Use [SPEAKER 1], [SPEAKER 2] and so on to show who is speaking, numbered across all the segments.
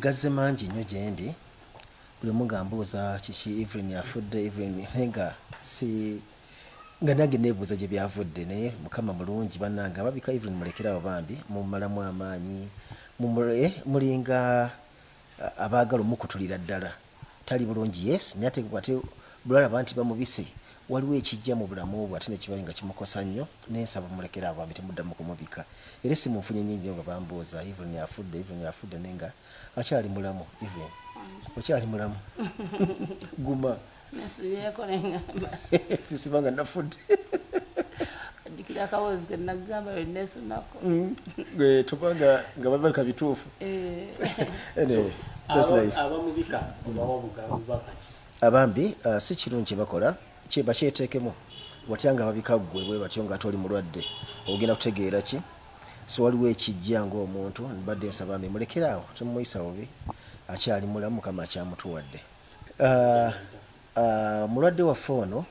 [SPEAKER 1] Gazze mangi nnyo gye ndi. Buli omu nga ambuuza kiki, Evelyn afudde, Evelyn, naye nga si nga nange neebuuza gye byavudde. Naye Mukama mulungi. Bannange ababika Evelyn, mulekere awo bambi, mumalamu amaanyi. Mulinga abaagala omukutulira ddala. Tali bulungi, yes, naye ate bwalaba nti bamubise, waliwo ekijja mu bulamu bwe ate nekiba nga kimukosa nnyo. Nensaba mulekere awo bambi, temuddamu kumubika. Era essimu nfunye nnyingi nnyo nga bambuuza, "Evelyn afudde, Evelyn afudde," naye nga akyali mulamu. Evelyn, okyali mulamu, guma.
[SPEAKER 2] Nesibyeko neŋŋamba
[SPEAKER 1] Tusiba nga nafudde.
[SPEAKER 2] Ajjukira akaboozi ke nagamba lwenneesunako.
[SPEAKER 1] Tobanga nga babika bituufu. Anyway, that's life.
[SPEAKER 3] Abamubika obawa bubaka ki?
[SPEAKER 1] Abambi, si kirungi kyebakola. Bakyeteekemu watya nga babika ggwe bwe batyo nga ate oli mulwadde, ogenda kutegeera ki? So waliwo ekijja ng'omuntu. Mbadde nsaba mbi mulekere awo, temumuyisa bubi, akyali mulamu, Mukama akyamutuwadde. Mulwadde waffe ono,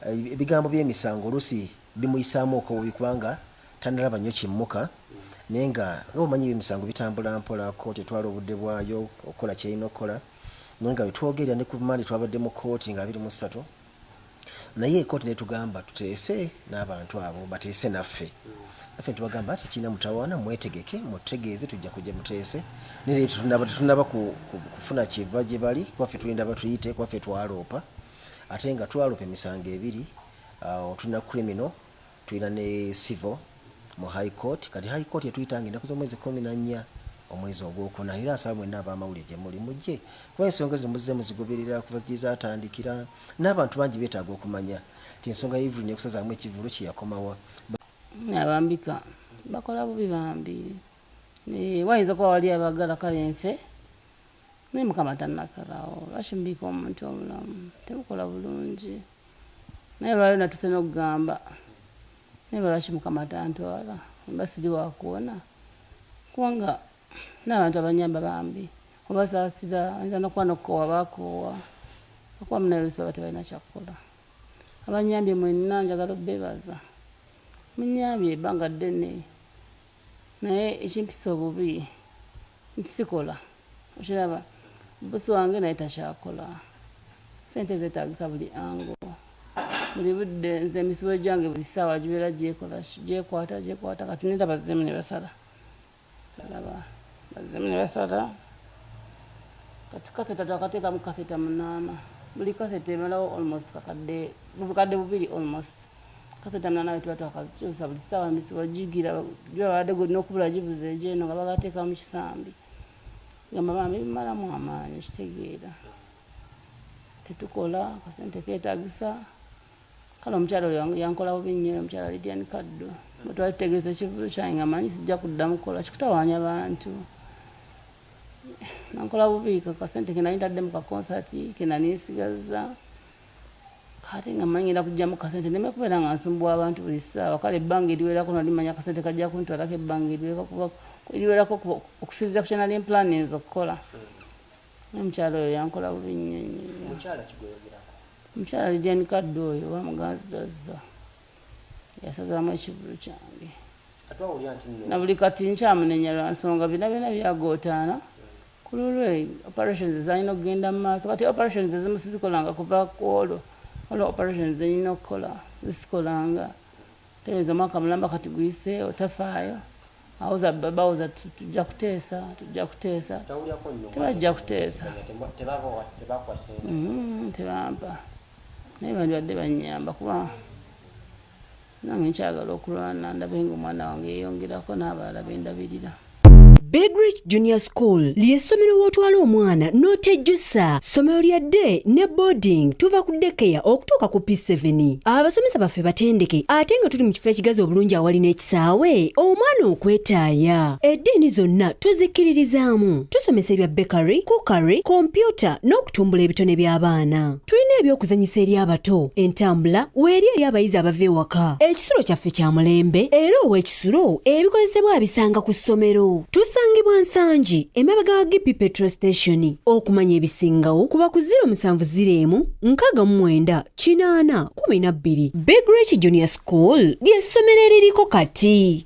[SPEAKER 1] ebigambo by'emisango oluusi bimuyisaamu obubi kubanga tanalaba nnyo kimmuka, naye nga omanyi ebimisango bitambula mpola, kooti etwala obudde bwayo okukola kyerina okukola. Naye nga wetwogerera ne ku Mande twabadde mu kooti nga 23, naye kooti netugamba tuteese n'abantu abo, bateese naffe. Naffe ntubagamba tekirina mutawaana, mwetegeke, mutegeeze, tujja kujja muteese. Naye tetunaba kufuna kiva gye bali, kubaffe tulinda batuyite, kubaffe twaloopa, ate nga twaloopa emisango ebiri. Tulina criminal, tulina ne civil mu High Court. Kati High Court etuyitanga ennaku z'omwezi 14 omwezi ogwokuna. Era nsaba mwenna ab'amawulire gye muli mujje, kuba ensonga zino muzze muzigoberera kuva gye zaatandikira, n'abantu bangi beetaaga okumanya nti ensonga ya Evelyn ekusazaamu ekivvulu kye yakomawa.
[SPEAKER 2] Abambika bakola bubi bambi. Wayinza okuba wali abagala kale nfe, naye Mukama tannasalawo. Lwaki mubiika omuntu omulamu? Temukola bulungi. Naye lwaliyo natuse n'okugamba, naye lwaki Mukama tantwala mba siri wakuwona? Kubanga n'abantu abanyamba bambi obasaasira, ayinza n'okuba n'okukoowa, bakoowa okuba munaye, oluusi baba tebalina kyakukola. Abanyambye mwenna njagala obbeebaza, munyambye ebbanga ddene, naye ekimpisa obubi nti sikola. Okiraba, bosi wange naye takyakola, sente zeetagisa buli ango, buli budde. Nze emisibo gyange buli ssaawa gibeera gyekola, gyekwata, gyekwata. Kati nenda bazzemu ne basala, olaba bazzemu ne basala. Kati catheter twakateekamu catheter munaana, buli catheter emalawo almost kakadde, 2000 almost. Catheter munaana bwe tuba twakazikyusa buli ssaawa, emisibo gigira gibabadde n'okubula, gibuze egyeno nga bagateeka mu kisambi. Gamba bambi bimalamu amaanyi, okitegeera, tetukola, akasente keetagisa. Kale omukyala oyo yankola bubi nnyo, omukyala Lidian Kaddo. Bwe twali tutegeeza ekivvulu kyange nga manyi sijja kuddamu kukola kikutawaanya bantu, nankola bubi. Kakasente ke nali ntadde mu kakonsati ke nali nsigazza, ate nga manyi ngenda kugyamu kasente nneme kubeera nga nsumbuwa abantu buli ssaawa. Kale ebbanga eriwerako nali manyi akasente kajja kuntwalako ebbanga eriwerako okusinziira ku kye nali mplaninze okukola. Naye omukyala oyo yankola bubi nnyo nnyo nnyo. Omukyala Lidian Kaddo oyo oba Muganzi Dozza yasazaamu ekivvulu kyange. Na buli kati nkyamunenya lwa nsonga byonna byonna byagootaana ku lulwe. Operations zalina okugenda mu maaso, kati operations ezimu sizikolanga kuva ku olwo. Waliwo operations zenyina okukola zisikolanga, tereeza omwaka mulamba kati guyiseewo, tafaayo. Awoza bawoza tujja kuteesa, tujja kuteesa, tebajja kuteesa. Tebampa, naye bandibadde bannyamba, kuba nange nkyagala okulwana ndabe nga omwana wange yeeyongerako n'abalala bendabirira.
[SPEAKER 4] Big Rich Junior School ly'essomero w'otwala omwana n'otejjusa. Ssomero lya day ne boarding, tuva ku daycare okutuuka ku P7. Abasomesa baffe batendeke, ate nga tuli mu kifo ekigazi obulungi awali n'ekisaawe omwana okwetaaya. Eddiini zonna tuzikkiririzaamu. Tusomesa ebya bakery, cookery, kompyuta n'okutumbula ebitone by'abaana. Tulina eby'okuzannyisa eri abato, entambula weeri eri abayizi abava ewaka. Ekisulo kyaffe kya mulembe era ow'ekisulo ebikozesebwa abisanga ku ssomero. Tusangibwa Nsangi, emabega wa GP Petrol Station. Okumanya ebisingawo kuba ku 070 69 80 12. Big Rich Junior School ly'essomero eririko kati.